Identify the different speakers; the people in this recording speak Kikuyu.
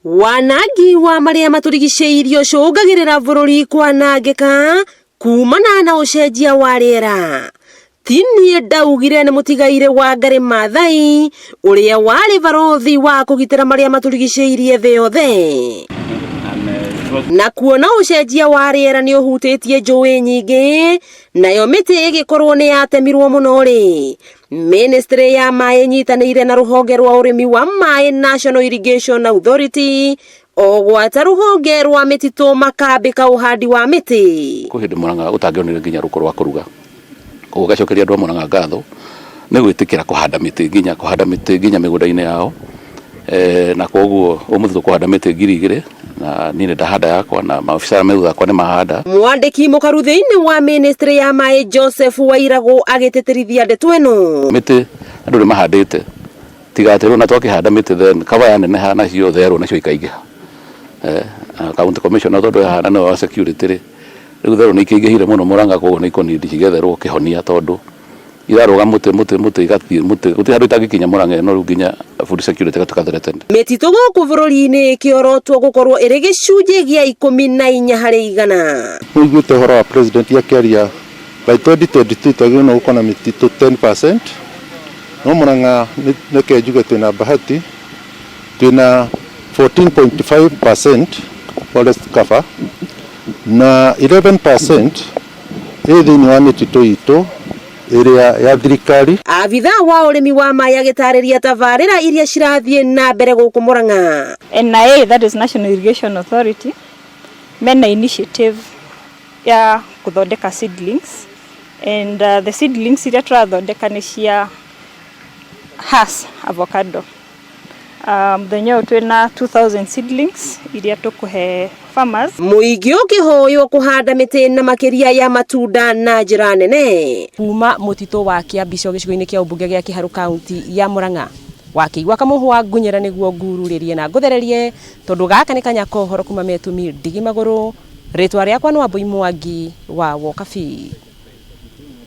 Speaker 1: Wanangi wa marĩa matũrigicĩirie ũcũngagĩrĩra bũrũri kwanangĩka kumana na ũcenjia wa rĩera. Ti niĩ ndaugire nĩ mũtigairĩ Wangarĩ Maathai ũrĩa warĩ barũthi wa kũgitĩra marĩa matũrigicĩirie thĩ yothe. Na kuona ũcenjia wa rĩera nĩ ũhutĩtie njũĩ nyingĩ nayo mĩtĩ ĩgĩkorwo nĩ yatemirwo mũno rĩ, Ministry ya maĩ ĩnyitanĩire na rũhonge rwa ũrĩmi wa maĩ National Irrigation Authority o gwata rũhonge rwa mĩtitũ makambĩka ũhandi wa mĩtĩ.
Speaker 2: Kwĩ hĩndĩ Murang'a ũtangĩonire nginya rũkũ rwa kũruga. Koguo ngacokeria andũ a Murang'a ngatho nĩ gwĩtĩkĩra kũhanda mĩtĩ nginya kũhanda mĩtĩ nginya mĩgũnda-inĩ yao. Na koguo ũmũthĩ tũkũhanda mĩtĩ 2000 na niĩ nĩ ndahanda yakwa na maabitha arĩa me thutha wakwa nĩ mahanda.
Speaker 1: Mwandĩki mũkaru thĩinĩ wa ministry ya maĩ Joseph Wairagũ agĩtĩtĩrithia ndeto ĩno.
Speaker 2: Mĩtĩ andũ nĩ mahandĩte tiga atĩ rĩu ona twakĩhanda mĩtĩ then cover yaneneha nacio therũ nacio ikaingĩha. Na county commissioner tondũ ehana nĩwe wa security rĩ, rĩu therũ nĩ ikĩingĩhire mũno Murang'a koguo nĩ ikũ need cigetherwo kĩhonia tondũ irarũga mũtĩ mũtĩ mũtĩ igathiĩ mũtĩ gũtirĩ handũ itangĩkinya Murang'a ĩno rĩu nginya food security ĩgatuĩka threatened.
Speaker 1: Mĩtitũ gũkũ bũrũri-inĩ ĩkĩorotwo gũkorwo ĩrĩ gĩcunjĩ gĩa 14 harĩ igana.
Speaker 3: Nĩũiguĩte ũhoro wa president akĩaria by 2022 twagĩrĩirwo nĩ gũkorwo na mĩtitũ 10% no Murang'a reke njuge twĩna bahati twĩna 14.5% forest cover na 11% ĩ thĩinĩ wa mĩtitũ itũ ĩrĩa ya thirikari.
Speaker 1: Abithaa wa ũrĩmi wa maĩ agĩtarĩria tabarĩra iria cirathiĩ na mbere gũkũ Murang'a.
Speaker 4: NIA, that is National Irrigation Authority, mena initiative ya gũthondeka seedlings and the seedlings iria tũrathondeka nĩ cia Hass avocado. Mũthenya ũyũ twĩna 2000 seedlings iria tũkũhe farmers.
Speaker 1: Mũingĩ ũkĩhoywo kũhanda mĩtĩ na makĩria ya matunda na njĩra nene. Kuma mũtitũ wa Kĩambico gĩcigo-inĩ kĩa ũmbunge gĩa Kĩharũ kaunti ya Murang'a wakĩigua kamũhwa ngunyĩra nĩguo ngururĩrie na ngũthererie tondũ gaka nĩ kanya kohoro kuma metumi ndigi magũrũ rĩtwa rĩakwa nĩ Wambui Mwangi wa Wokabi.